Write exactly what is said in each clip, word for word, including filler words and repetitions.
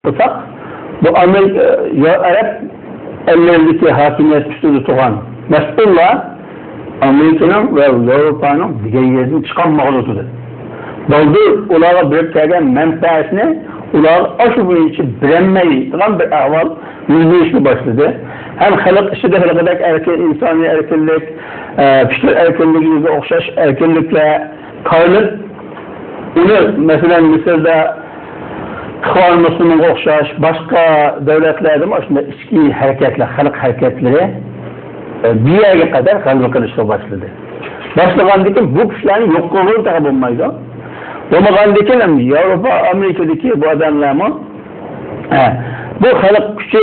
قىلساق، بۇ ئامېرىكا، يا ئەرەب ئەللىرىدىكى ھاكىمىيەت ئۈستىدە تۇرغان مەسئۇللار ئامېرىكىنىڭ ۋە ياۋروپانىڭ دېگەن يېرىدىن چىقالمىغىلى تۇردى. بالدۇر ئۇلارغا بېرىپ كەلگەن مەنپەئەتنى ئۇلارغا ئاشۇ بويىچە بېرەلمەيدىغان بىر ئەھۋال يۈز بېرىشكە باشلىدى. ھەم خەلق ئىچىدە ھېلىقىدەك ئەركىن، ئىنسانىي ئەركىنلىك، ئە، پىكىر ئەركىنلىكىگە ئوخشاش ئەركىنلىكلەر قارىلىپ، ئۇنى، مەسىلەن، مىسىردا ئىخۋان مۇسلىمىنغا ئوخشاش باشقا دۆلەتلەردىمۇ ئاشۇنداق ئىچكى ھەرىكەتلەر، خەلق ھەرىكەتلىرى، ئە، بۇ يەرگە قەدەر غەلىبە قىلىشقا باشلىدى. باشلىغاندىن كېيىن بۇ كۈچلەرنى يوق قىلغىلى تېخى بولمايدۇ. بولمىغاندىن كېيىن ياۋروپا، ئامېرىكىدىكى بۇ ئادەملەرمۇ، ئە، بۇ خەلق كۈچى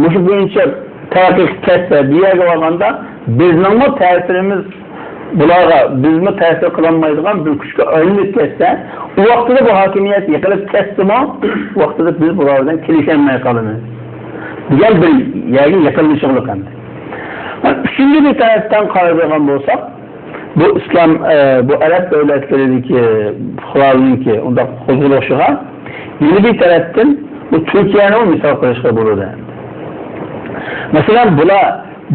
مۇشۇ بويىچە تەرەققىي قىلىپ كەتسە، بۇ يەرگە بارغاندا بىزنىڭمۇ تەسىرىمىز بۇلارغا، بىزمۇ تەسىر قىلالمايدىغان بىر كۈچكە ئايلىنىپ كەتسە، ئۇ ۋاقتىدا بۇ ھاكىمىيەت يىقىلىپ كەتسىمۇ، ئۇ ۋاقتىدا بىز بۇلار بىلەن كېلىشەلمەي قالىمىز دېگەن بىر يەرگە يېقىنلىشىغلىق ئەمدى. ئۈچىنچى بىر تەرەپتىن قارايدىغان بولساق، بۇ ئىسلام، ئە، بۇ ئەرەب دۆلەتلىرىدىكى پۇقرالىرىنىڭكى ئۇنداق قوزغىلىشىغا يەنە بىر تەرەپتىن بۇ تۈركىيەنىمۇ مىسال قىلىشقا بولىدۇ. مەسىلەن، بۇلار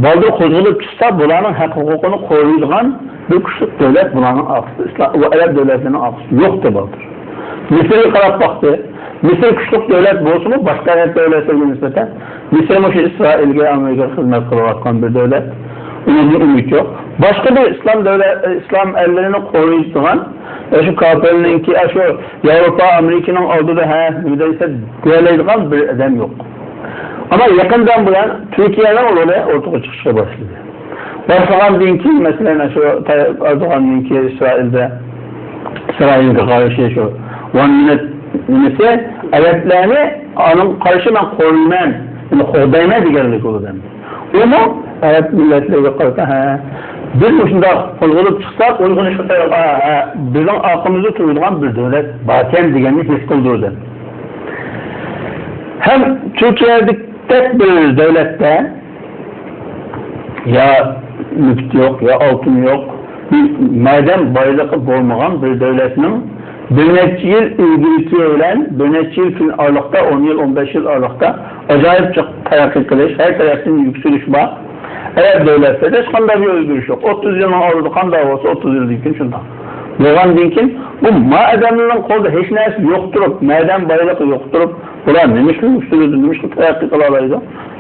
بالدۇر قوزغىلىپ چىقسا، بۇلارنىڭ ھەق ھوقۇقىنى قوغدايدىغان بىر كۈچلۈك دۆلەت بۇلارنىڭ ئارقىسىدا، ئىسلام، بۇ ئەرەب دۆلەتلىرىنىڭ ئارقىسىدا يوق دەپ ئالدى. مىسىرغا قاراپ باقتى. مىسىر كۈچلۈك دۆلەت بولسىمۇ، باشقا ئەرەب دۆلەتلىرىگە نىسبەتەن، مىسىر مۇشۇ ئىسرائىلگە، ئامېرىكىغا خىزمەت قىلىۋاتقان بىر دۆلەت. ئۇنىڭدىن ئۈمىد يوق. باشقا بىر ئىسلام دۆلەت، ئىسلام ئەللىرىنى قورۇيدىغان، ئاشۇ كاپىرنىڭكى، ئاشۇ ياۋروپا، ئامېرىكىنىڭ ئالدىدا، ھە، نېمە دەيسە، دېيەلەيدىغان بىر ئادەم يوق. ئەمما يېقىندىن بۇيان تۈركىيەنىڭ رولى ئورتىغا چىقىشقا باشلىدى. باشلىغاندىن كېيىن، مەسىلەن، شۇ تاي-، ئەردوغاندىن كېيىن ئىسرائىلدە، ئىسرائىلگە قارشى شۇ ۋان مىنىت نېمىسى، ئەرەبلەرنى ئانىڭغا قارشى مەن قورۇيمەن، يەنى قوغدايمەن دېگەنلىك بولىدۇ ئەمدى. ئۇمۇ ئەرەب مىللەتلىرىگە قارىتا، ھە، بىز مۇشۇنداق قوزغىلىپ چىقساق، ئويغىنىشقا تەييار، ھە، ھە، بىزنىڭ ئارقىمىزدا تۇرىدىغان بىر دۆلەت باركەن دېگەننى ھېس قىلدۇرىدۇ. ھەم تۈركىيەدەك بىر دۆلەتتە يا نېفىت يوق، يا ئالتۇن يوق، مەدەن بايلىقى بولمىغان بىر دۆلەتنىڭ بىر نەچچە يىل ئىلگىرىكى بىلەن بىر نەچچە يىل كېيىن ئارىلىقتا، ئون يىل، ئون بەش يىل ئارىلىقتا ئاجايىپ جىق تەرەققىي قىلىش، ھەر تەرەپتىن يۈكسىلىش بار. ئەرەب دۆلەتلىرىدە ھېچقانداق بىر ئۆزگىرىش يوق. ئوتتۇز يىلنىڭ ئالدىدا قانداق بولسا، ئوتتۇز يىلدىن كېيىن شۇنداق. بولغاندىن كېيىن بۇ ما ئادەملەرنىڭ قولىدا ھېچ نەرسە يوق تۇرۇپ، مەدەن بايلىقى يوق تۇرۇپ، بۇلار نېمىشقا يۈكسىلىدۇ، نېمىشقا تەرەققىي قىلالايدۇ؟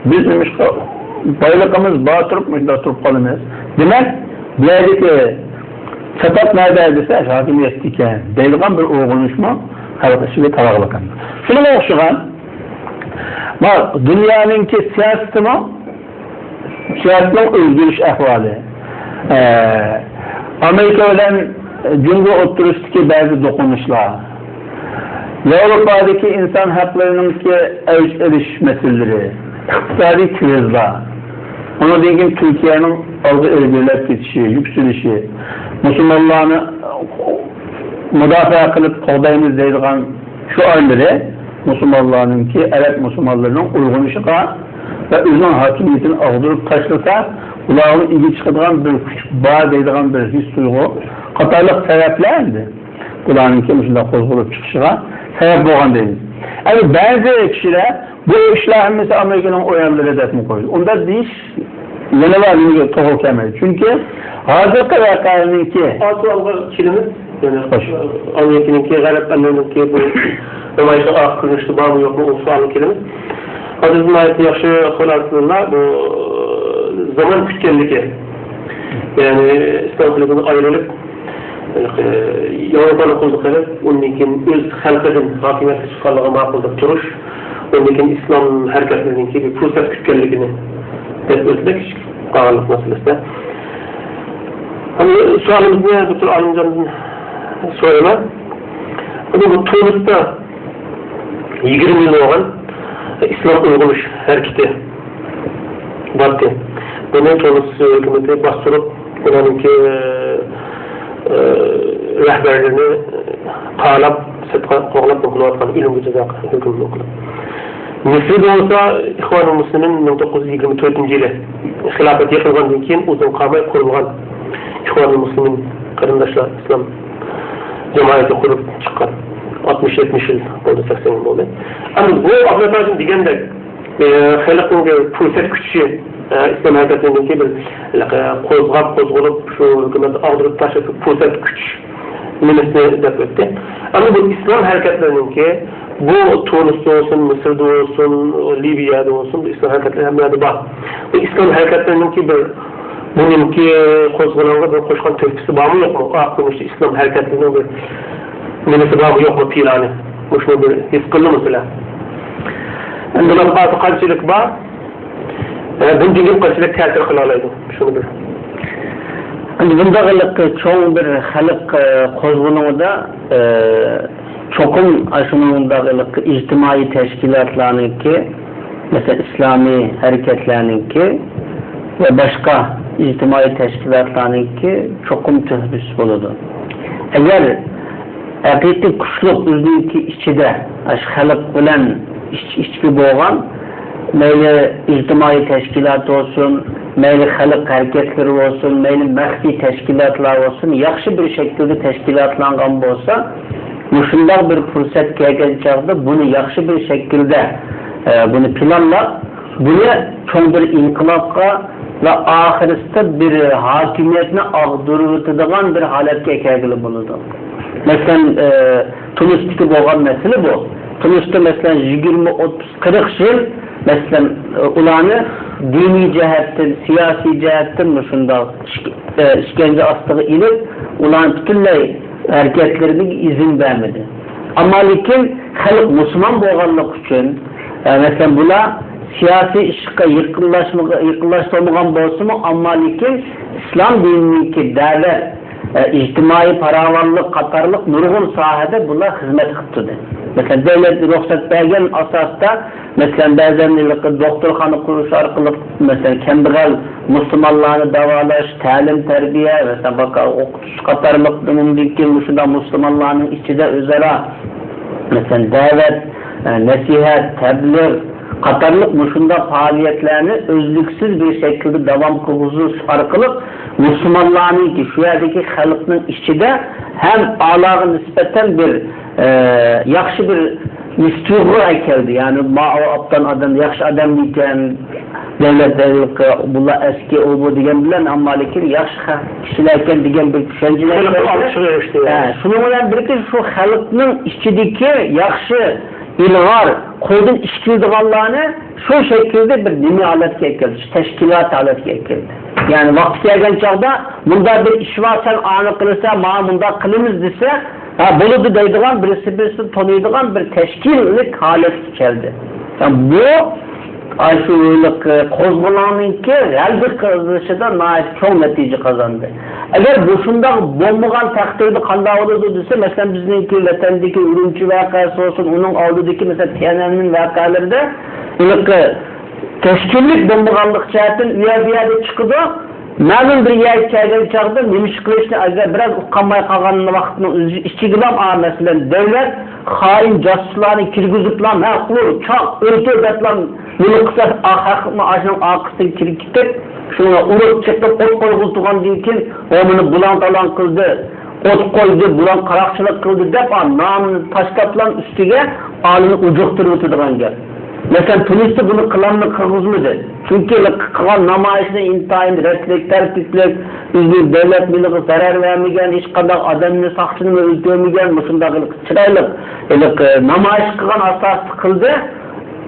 بىز نېمىشقا بايلىقىمىز بار تۇرۇپ مۇشۇنداق تۇرۇپ قالىمىز؟ دېمەك، بۇ يەردىكى چاتاق نەدە دېسە، ھاكىمىيەتتە ئىكەن دەيدىغان بىر ئويغىنىشمۇ خەلق ئىچىدە تارقالغان. شۇنىڭغا ئوخشىغان، ما دۇنيانىڭكى سىياسىتىمۇ، سىياسىتنىڭ ئۆزگىرىش ئەھۋالى، ئە، ئامېرىكا بىلەن جۇڭگو ئوتتۇرىسىدىكى بەزى دوقۇنۇشلار، ياۋروپادىكى ئىنسان ھەقلىرىنىڭكى ئەۋج ئېلىش مەسىلىلىرى، ئىقتىسادىي كرىزىسلار، ئۇنىڭدىن كېيىن تۈركىيەنىڭ ئالغا ئىلگىرىلەپ كېتىشى، يۈكسىلىشى، مۇسۇلمانلارنى مۇداپىئە قىلىپ قوغدايمىز دەيدىغان شوئارلىرى مۇسۇلمانلارنىڭكى، ئەرەب مۇسۇلمانلىرىنىڭ ئويغىنىشىغا ۋە ئۆزىنىڭ ھاكىمىيىتىنى ئاغدۇرۇپ تاشلىسا، ئۇلارغا ئىگە چىقىدىغان بىر كۈچ بار دەيدىغان بىر ھېس تۇيغۇ قاتارلىق سەۋەبلەر ئەمدى بۇلارنىڭكى مۇشۇنداق قوزغىلىپ چىقىشىغا سەۋەب بولغان دەيمىز. ئەمدى بەزى كىشىلەر بۇ ئىشلار ھەممىسى ئامېرىكىنىڭ ئويۇنلىرى دەپمۇ قويىدۇ. ئۇنداق دېيىش يەنە بىر نېمىگە توغرا كەلمەيدۇ. چۈنكى ھازىرقى ۋەقەنىڭكى ئا، سوئالغا كېلىمىز. يەنە خوش. ئامېرىكىنىڭكى، غەرب ئەللىرىنىڭكى بۇ نامايىشنىڭ ئارقا كۆرۈنۈشى بارمۇ يوقمۇ، ئۇ سوئالغا كېلىمىز. ھازىر ناھايىتى ياخشى خۇلاسىلىدىلا بۇ زامان كۈتكەنلىكى، يەنى ئىسلام خىلىپىدىن ئايرىلىپ، ياۋروپانى قولىغا قىلىپ، ئۇندىن كېيىن ئۆز خەلقىدىن ھاكىمىيەتكە چىققانلىقىغا ماقۇل دەپ تۇرۇش، ئۇندىن كېيىن ئىسلام ھەرىكەتلىرىنىڭكى بىر پۇرسەت كۈتكەنلىكىنى دەپ ئۆتسەك، قالغانلىق مەسىلىسىدە. ئەمدى سوئالىمىزنى دوكتور ئالىمجاندىن سورايمەن. ئەمدى بۇ تۇنىستا يىگىرمە يىل بولغان ئىسلام ئويغىنىش ھەرىكىتى بارتى. بۇنى تۇنىس ھۆكۈمىتى باستۇرۇپ، ئۇلارنىڭكى، ئە، رەھبەرلىرىنى تالاپ، سىرتقا قوغلاپ، قوغلاۋاتقان، ئۆلۈمگە جازا ھۆكۈم قىلىپ. مىسىردا بولسا ئىخۋانۇل مۇسلىمىن مىڭ توققۇز يۈز يىگىرمە تۆتىنچى يىلى خىلاپەت يىقىلغاندىن كېيىن ئۇزۇن قالماي قۇرۇلغان ئىخۋانۇل مۇسلىمىن قېرىنداشلار ئىسلام جامائىتى قۇرۇپ چىققان. ئاتمىش يەتمىش يىل بولدى، سەكسەن يىل بولدى. ئەمدى بۇ ئابلەت ھاجىم دېگەندەك، ئە، خەلقنىڭ پۇرسەت كۈچى، ئە، ئىسلام ھەرىكەتلىرىنىڭكى بىر، ھېلىقى، قوزغاپ، قوزغىلىپ، شۇ ھۆكۈمەتنى ئاغدۇرۇپ تاشلاش پۇرسەت كۈچ نېمىسىنى دەپ ئۆتتى. ئەمدى بۇ ئىسلام ھەرىكەتلىرىنىڭكى بۇ تۇنىستا بولسۇن، مىسىردا بولسۇن، لىۋىيەدە بولسۇن، بۇ ئىسلام ھەرىكەتلىرى ھەممە يەردە بار. بۇ ئىسلام ھەرىكەتلىرىنىڭكى بىر، بۇنىڭكى قوزغىلىڭغا بىر قوشقان تۆھپىسى بارمۇ، يوقمۇ؟ ئا، تۇرمۇشتا ئىسلام ھەرىكەتلىرىنىڭ بىر نېمىسى بارمۇ، يوقمۇ پىلانى؟ مۇشۇنى بىر ھېس قىلدىمۇ سىلەر؟ ئەمدى بۇلار قانچىلىك بار؟ ئە، بۇنىڭدىن كېيىن قانچىلىك تەسىر قىلالايدۇ؟ شۇنى بىر. ئەمدى بۇنداق ھېلىقى چوڭ بىر خەلق، ئە، قوزغىلىڭىدا، ئە، چوقۇم ئاشۇنىڭ بۇنداق ھېلىقى ئىجتىمائىي تەشكىلاتلارنىڭكى، مەسىلەن، ئىسلامىي ھەرىكەتلەرنىڭكى ۋە باشقا ئىجتىمائىي تەشكىلاتلارنىڭكى چوقۇم تۆھپىسى بولىدۇ. ئەگەر ھەقىقىي كۈچلۈك ئۆزىنىڭكى ئىچىدە، ئاشۇ خەلق بىلەن ئىچ-ئىچكە بولغان، مەيلى ئىجتىمائىي تەشكىلات بولسۇن، مەيلى خەلق ھەرىكەتلىرى بولسۇن، مەيلى مەخپىي تەشكىلاتلار بولسۇن، ياخشى بىر شەكىلدە تەشكىلاتلانغان بولسا، مۇشۇنداق بىر پۇرسەت كەلگەن چاغدا بۇنى ياخشى بىر شەكىلدە، ئە، بۇنى پىلانلاپ، بۇنى چوڭ بىر ئىنقىلابقا ۋە ئاخىرىسىدا بىر ھاكىمىيەتنى ئاغدۇرۇۋېتىدىغان بىر ھالەتكە ئەكەلگىلى بولىدۇ. مەسىلەن، ئە، تۇنىستىكى بولغان مەسىلە بۇ. تۇنىستا، مەسىلەن، يىگىرمە، ئوتتۇز، قىرىق يىل، مەسىلەن، ئۇلارنى دىنىي جەھەتتىن، سىياسىي جەھەتتىن مۇشۇنداق ئىش-، ئىشكەنجە ئاستىغا ئېلىپ، ئۇلارنى پۈتۈنلەي ھەرىكەتلىرىگە ئىزىن بەرمىدى. ئەمما لېكىن خەلق مۇسۇلمان بولغانلىقى ئۈچۈن، ئە، مەسىلەن، بۇلار سىياسىي ئىشقا يېقىنلاشمىغا-، يېقىنلاشتۇرمىغان بولسىمۇ، ئەمما لېكىن ئىسلام دىنىنىڭكى دەۋەت، ئە، ئىجتىمائىي پاراۋانلىق قاتارلىق نۇرغۇن ساھەدە بۇلار خىزمەت قىلىپ تۇردى. مەسىلەن، دۆلەت رۇخسەت بەرگەن ئاساستا، مەسىلەن، بەزەن ھېلىقى دوختۇرخانا قۇرۇش ئارقىلىق، مەسىلەن، كەمبەغەل مۇسۇلمانلارنى داۋالاش، تەلىم تەربىيە، مەسىلەن، باكا ئوقۇتۇش قاتارلىق، ئۇنىڭدىن كېيىن مۇشۇنداق مۇسۇلمانلارنىڭ ئىچىدە ئۆزئارا، مەسىلەن، دەۋەت، ئە، نەسىھەت، تەبلىغ قاتارلىق مۇشۇنداق پائالىيەتلەرنى ئۈزلۈكسىز بىر شەكىلدە داۋام قىلغۇزۇش ئارقىلىق مۇسۇلمانلارنىڭكى، شۇ يەردىكى خەلقنىڭ ئىچىدە ھەم ئالاغا نىسبەتەن بىر، ئە، ياخشى بىر ھېس تۇيغۇغا ئەكەلدى. يەنى، ماۋۇ ئابدان ئادەم، ياخشى ئادەم ئىكەن، دۆلەت بۇلار ئەسكى، ئۇ بۇ دېگەن بىلەن، ئەمما لېكىن ياخشى خە-، كىشىلەركەن دېگەن بىر چۈشەنچىلەر خەلق ئالقىشىغا ئېرىشتى. ھە، شۇنىڭ بىلەن بىرگە شۇ خەلقنىڭ ئىچىدىكى ياخشى ئىلغار، قولدىن ئىش كېلىدىغانلارنى شۇ شەكىلدە بىر نېمە ھالەتكە ئەكەلدى، شۇ تەشكىلات ھالەتكە ئەكەلدى. يەنى ۋاقتى كەلگەن چاغدا، مۇنداق بىر ئىش بار، سەن ئانى قىلىسەن، مانا مۇنداق قىلىمىز دېسە، ھە، بولىدۇ دەيدىغان، بىرسى بىرسىنى تونۇيدىغان بىر تەشكىللىك ھالەتكە كەلدى. يەنى بۇ، ئاشۇ ھېلىقى قوزغىلاڭنىڭكى غەلىبە قازىنىشىدا ناھايىتى چوڭ نەتىجە قازاندى. ئەگەر بۇ شۇنداق بولمىغان تەقدىردە قانداق بولىدۇ دېسە، مەسىلەن، بىزنىڭكى ۋەتەندىكى ئۈرۈمچى ۋەقەسى بولسۇن، ئۇنىڭ ئالدىدىكى، مەسىلەن، تيەنئەنمېن ۋەقەلىرىدە ھېلىقى تەشكىللىك بولمىغانلىق جەھەتتىن ئۇ يەر بۇ يەردە چىقىدۇ. مەلۇم بىر يەرگە كەلگەن چاغدا نېمە ئىش قىلىشنى ئەگەر بىرەر ئۇقالماي قالغان ۋاقىتنىڭ ئۆزى ئىچىگىلا، ئا، مەسىلەن، دۆلەت خائىن جاسۇسلارنى كىرگۈزۈپلا، مەن ئۇر، چاق، ئۆلتۈر دەپلا نېمە قىلسا، ئا، خەلقمۇ ئاشۇنىڭ ئارقىسىدىن كىرىپ كېتىپ، شۇڭا ئۇرۇپ چېقىپ ئوت قويغۇزغاندىن كېيىن، ئۇ مېنى بۇلاڭ-تالاڭ قىلدى، ئوت قويدى، بۇلاڭ قاراقچىلىق قىلدى دەپ، ئا، نامىنى تاشلاپلا ئۈستىگە ئالىنى ئۇجۇقتۇرۇۋېتىدىغان گەپ. مەسىلەن، تۇنىستا بۇنى قىلالمىدى، قىلغۇزمىدى. چۈنكى قىلغان نامايىشى ئىنتايىن رەتلىك، تەرتىپلىك، ئۆزىنىڭ دۆلەت مېلىغا زەرەر بەرمىگەن، ھېچقانداق ئادەمنى، ساقچىنىمۇ ئۆلتۈرمىگەن، مۇشۇنداق چىرايلىق ھېلىقى نامايىش قىلغان ئاساستا قىلدى.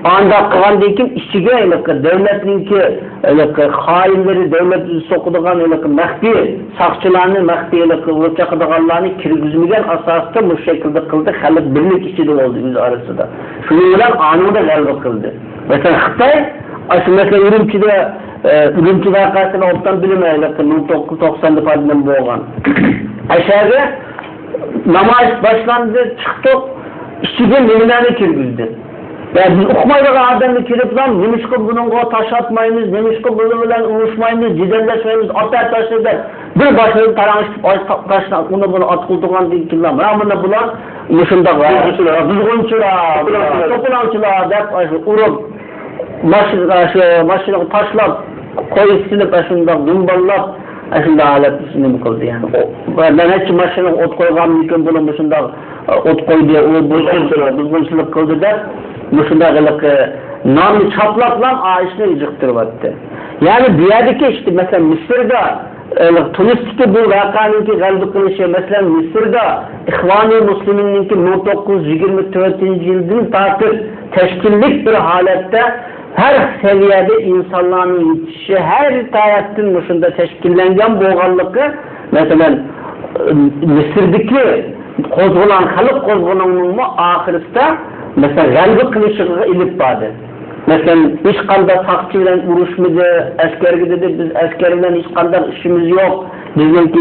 ئانداق قىلغاندىن كېيىن ئىچىگە ھېلىقى دۆلەتنىڭكى ھېلىقى خائىنلىرى، دۆلەت ئۆزى سوقىدىغان ھېلىقى مەخپىي ساقچىلارنى، مەخپىي ھېلىقى ئۇرۇپ چېقىدىغانلارنى كىرگۈزمىگەن ئاساستا مۇشۇ شەكىلدە قىلدى. خەلق بىرلىك ئىچىدە بولدى ئۆز ئارىسىدا. شۇنىڭ بىلەن ئانىڭدا غەلىبە قىلدى. مەسىلەن، خىتاي ئاشۇ، مەسىلەن، ئۈرۈمچىدە، ئە، ئۈرۈمچى ۋەقەسىنى ئوبدان بىلىمەن، ھېلىقى مىڭ توققۇز يۈز توقساندا پايدىلىنىپ بولغان. ئەشەگە نامايىش باشلاندى، چىقتۇق، ئىچىگە نېمىلەرنى كىرگۈزدى. يا بىز ئۇقمايدىغان ئادەمنى كىرىپلا، نېمىشقا بۇنىڭغا تاش ئاتمايمىز، نېمىشقا بۇنىڭ بىلەن ئۇرۇشمايمىز، جېدەللەشمەيمىز، ئاتە تاشلا دەپ، بىر باشلىرىنى تاراڭ ئېتىپ، ئاش-، تا-، تاشنى ئۇنى بۇنى ئاتقۇزىدىغاندىن كېيىن، مانا بۇنى بۇلار مۇشۇنداق بۇزغۇنچىلار، بۇزغۇنچىلار، توپىلاڭچىلار، توپىلاڭچىلار دەپ، ئاشۇ ئۇرۇپ، ماشىنا، شۇ ماشىنىغا تاشلاپ، قويۇپ سېلىپ، ئاشۇنداق دۇمبالاپ، ئاشۇنداق ھالەتتە نېمە قىلدى يەنى. ئۇ، مەن نەچچە ماشىنىغا ئوت قويغاندىن كېيىن، بۇنى مۇشۇنداق ئوت قويدى، ئۇ بۇزغۇنچىلىق، بۇزغۇنچىلىق قىلدى دەپ، مۇشۇنداق ھېلىقى نامنى چاپلاپلا ئا ئىشنى ئېجىقتۇرۇۋەتتى. يەنى بۇ يەردىكى ئىشتە، مەسىلەن، مىسىردا، ئە، تۇنىستىكى بۇ ۋەقەنىڭكى غەلىبە قىلىشى، مەسىلەن، مىسىردا ئىخۋانى مۇسلىمىننىڭكى مىڭ توققۇز يۈز يىگىرمە تۆتىنچى يىلدىن تارتىپ تەشكىللىك بىر ھالەتتە ھەر سەۋىيەدە ئىنسانلارنىڭ يېتىشىشى، ھەر تەرەپتىن مۇشۇنداق تەشكىللەنگەن بولغانلىقى، مەسىلەن، مىسىردىكى قوزغىلاڭ، خەلق قوزغىلىڭىنىڭمۇ ئاخىرىسىدا، مەسىلەن، غەلىبە قىلىشىغا ئېلىپ باردى. مەسىلەن، ھېچقانداق ساقچى بىلەن ئۇرۇشمىدى، ئەسكەرگە دېدى، بىز ئەسكەر بىلەن ھېچقانداق ئىشىمىز يوق، بىزنىڭكى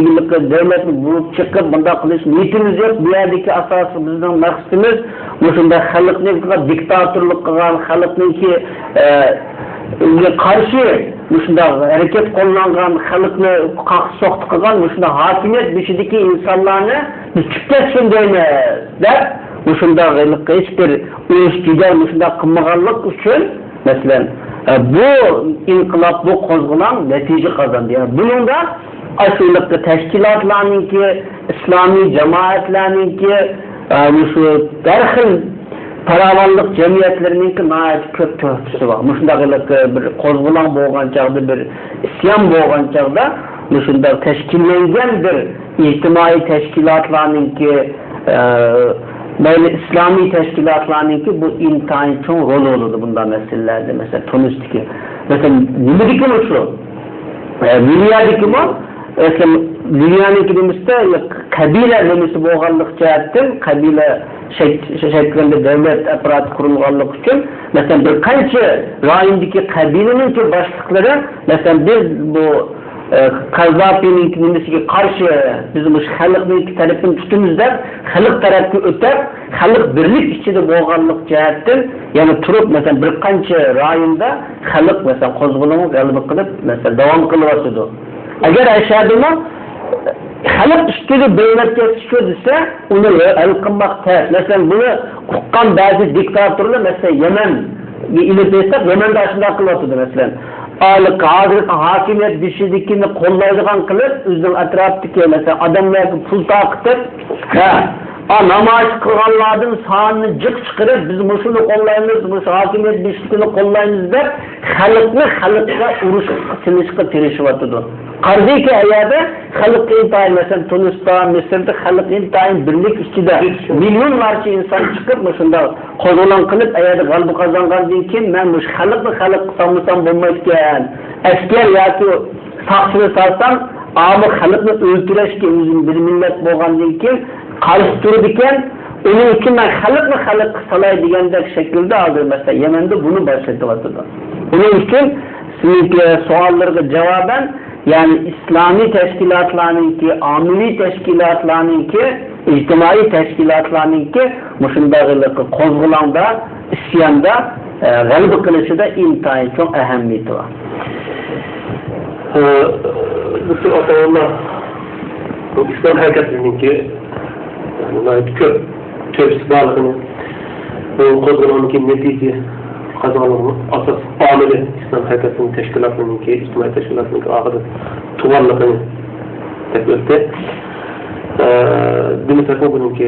دۆلەتنى بۇزۇپ چىقىپ، بۇنداق قىلىش نىيىتىمىز يوق، بۇ يەردىكى ئاساسلىق بىزنىڭ مەقسىتىمىز مۇشۇنداق خەلقنى دىكتاتورلۇق قىلغان، خەلقنىڭكى، ئە، قارشى مۇشۇنداق ھەرىكەت قوللانغان، خەلقنى قاقتى-سوقتى قىلغان مۇشۇنداق ھاكىمىيەت بېشىدىكى ئىنسانلارنى بىز چۈشۈپ كەتسۇن دەيمىز دەپ، مۇشۇنداق ھېلىقى ھېچبىر ئۇرۇش-جېدەل مۇشۇنداق قىلمىغانلىق ئۈچۈن، مەسىلەن، ئە، بۇ ئىنقىلاب، بۇ قوزغىلاڭ نەتىجە قازاندى. يەنى بۇنىڭدا ئاشۇ ھېلىقى تەشكىلاتلارنىڭكى، ئىسلامىي جامائەتلەرنىڭكى، ئە، مۇشۇ ھەر خىل پاراۋانلىق جەمئىيەتلىرىنىڭكى ناھايىتى كۆپ تۆھپىسى بار. مۇشۇنداق ھېلىقى بىر قوزغىلاڭ بولغان چاغدا، بىر ئىسيان بولغان چاغدا مۇشۇنداق تەشكىللەنگەن بىر ئىجتىمائىي تەشكىلاتلارنىڭكى، ئە، مەيلى ئىسلامىي تەشكىلاتلارنىڭكى بۇ ئىنتايىن چوڭ رولى بولىدۇ بۇنداق مەسىلىلەردە. مەسىلەن، تۇنىستىكى، مەسىلەن، نېمىدىكىمۇ شۇ؟ ئە، لىۋىيەدىكىمۇ، مەسىلەن، لىۋىيەنىڭكى نېمىسىدە قەبىلە نېمىسى بولغانلىق جەھەتتىن، قەبىلە شەك-، شەكلىدە دۆلەت ئاپپاراتى قۇرۇلغانلىقى ئۈچۈن، مەسىلەن، بىر قانچە رايوندىكى قەبىلىنىڭكى باشلىقلىرى، مەسىلەن، بىز بۇ، ئە، قەززاپىنىڭكى نېمىسىگە قارشى، بىز مۇشۇ خەلقنىڭكى تەرىپىنى تۇتىمىز دەپ، خەلق تەرەپكە ئۆتۈپ، خەلق بىرلىك ئىچىدە بولغانلىق جەھەتتىن يەنە تۇرۇپ، مەسىلەن، بىر قانچە رايوندا خەلق، مەسىلەن، قوزغىلىڭى غەلىبە قىلىپ، مەسىلەن، داۋام قىلىۋاتىدۇ. ئەگەر ئەشەدىمۇ خەلق ئۈستىگە بېرىلىپ كەتسە شۇ دېسە، ئۇنى ھەل قىلماق تەس. مەسىلەن، بۇنى ئۇققان بەزى دىكتاتورلار، مەسىلەن، يەمەنگە ئېلىپ بەرسەك، يەمەندە ئاشۇنداق قىلىۋاتىدۇ، مەسىلەن. ھازىرقى ھاكىمىيەت بېشىدىكىنى قوللايدىغان قىلىپ، ئۆزىنىڭ ئەتراپىدىكى، مەسىلەن، ئادەملەرگە پۇل تارقىتىپ، ھە، ئا، نامايىش قىلغانلاردىن سانىنى جىق چىقىرىپ، بىز مۇشۇنى قوللايمىز، مۇشۇ ھاكىمىيەت بېشىدىكىنى قوللايمىز دەپ، خەلقنى خەلققە ئۇرۇشقا سېلىشقا تىرىشىۋاتىدۇ. قارىسىكى، ئەگەردە خەلق ئىنتايىن، مەسىلەن، تۇنىستا، مىسىردا خەلق ئىنتايىن بىرلىك ئىچىدە مىليونلارچە ئىنسان چىقىپ، مۇشۇنداق قوزغىلاڭ قىلىپ، ئەگەردە غەلىبە قازانغاندىن كېيىن، مەن مۇشۇ خەلقنى خەلققە سالمىسام بولمايدىكەن، ئەسكەر ياكى ساقچىنى سالسام، ئامما خەلقنى ئۆلتۈرۈشكە ئۆزىمۇ بىر مىللەت بولغاندىن كېيىن قارشى تۇرىدىكەن، ئۇنىڭ ئۈچۈن مەن خەلقنى خەلققە سالاي دېگەندەك شەكىلدە ھازىر، مەسىلەن، يەمەندە بۇنى باشلىتىۋاتىدۇ. ئۇنىڭ ئۈچۈن سىزنىڭكى سوئاللىرىغا جاۋابەن، يەنى ئىسلامىي تەشكىلاتلارنىڭكى، ئاممىۋى تەشكىلاتلارنىڭكى، ئىجتىمائىي تەشكىلاتلارنىڭكى مۇشۇنداق ھېلىقى قوزغىلاڭدا، ئىسياندا، ئە، غەلىبە قىلىشىدا ئىنتايىن چوڭ ئەھمىيىتى بار. ئە، دوكتور ئاتاۋۇللا، بۇ ئىسلام ھەرىكەتلىرىنىڭكى، يەنى ناھايىتى كۆپ تۆھپىسى بارلىقىنى، بۇ قوزغىلاڭنىڭكى نەتىجە قازانغانلىقىنىڭ ئاساسلىق ئامىلى ئىسلام ھەرىكەتلىرىنىڭ تەشكىلاتلىرىنىڭكى، ئىجتىمائىي تەشكىلاتلىرىنىڭكى ئارقىدا تۇرغانلىقىنى دەپ ئۆتتى. ئە، دېمىسەكمۇ بۇنىڭكى،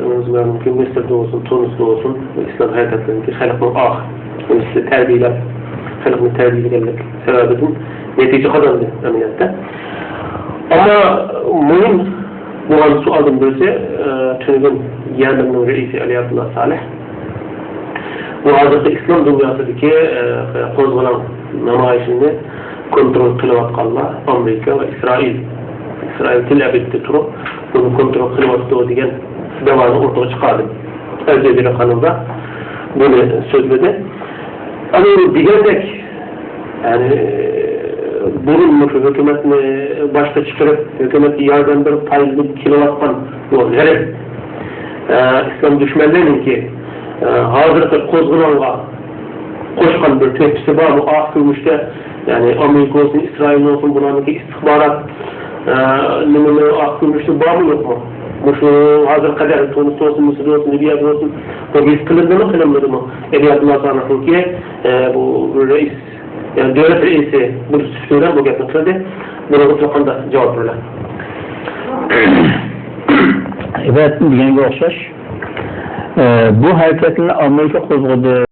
ئۆزلەرنىڭكى مىسىردا بولسۇن، تۇنىستا بولسۇن، ئىسلام ھەرىكەتلىرىنىڭكى خەلقنىڭ ئاخىر نېمىسى تەربىيەلەپ، خەلقنى تەربىيەلىگەنلىك سەۋەبىدىن نەتىجە قازاندى ئەمەلىيەتتە. ئەمما مۇھىم بولغان سوئالدىن بىرسى، ئە، تۈنۈگۈن يەمەننىڭ رەئىسى ئەلى ئابدۇللا سالىھ بۇ ھازىرقى ئىسلام دۇنياسىدىكى، ئە، قوزغىلاڭ نامايىشىنى كونترول قىلىۋاتقانلار ئامېرىكا ۋە ئىسرائىل. ئىسرائىل تېل ئەۋىۋتە تۇرۇپ، بۇنى كونترول قىلىۋاتىدۇ دېگەن دەۋانى ئوتتۇرىغا چىقاردى. ئەل جەزىرە قانىلىدا بۇنى سۆزلىدى. ئەنە دېگەندەك، يەنى، بۇرۇن مۇشۇ ھۆكۈمەتنى باشقا چىقىرىپ، ھۆكۈمەتكە ياردەم بېرىپ پايدىلىنىپ كېلىۋاتقان بۇ غەرب، ئە، ئىسلام دۈشمەنلىرىنىڭكى، ئە، ھازىرقى قوزغىلاڭغا قوشقان بىر تۆھپىسى بارمۇ؟ ئاخىرقى كۆرۈنۈشتە، يەنى ئامېرىكا بولسۇن، ئىسرائىل بولسۇن، بۇلارنىڭكى ئىستىخبارات، ئە، نېمىلىرى ئاخىرقى كۆرۈنۈشتە بارمۇ يوقمۇ؟ مۇشۇ ھازىرغا قەدەر تۇنىستا بولسۇن، مىسىردا بولسۇن، لىۋىيەدە بولسۇن، بۇ ھېس قىلىندىمۇ، قىلىنمىدىمۇ؟ ئەلى ئابدۇللا سالىھنىڭكى، ئە، بۇ رەئىس، يەنى دۆلەت رەئىسى بىر سۈپىتى بىلەن بۇ گەپنى قىلدى. بۇنىڭغا سىز قانداق جاۋاب بېرىسىلەر؟ ئەلۋەتتە، دېگەنگە ئوخشاش. ئە، بۇ ھەرىكەتنى ئامېرىكا قوزغىدى.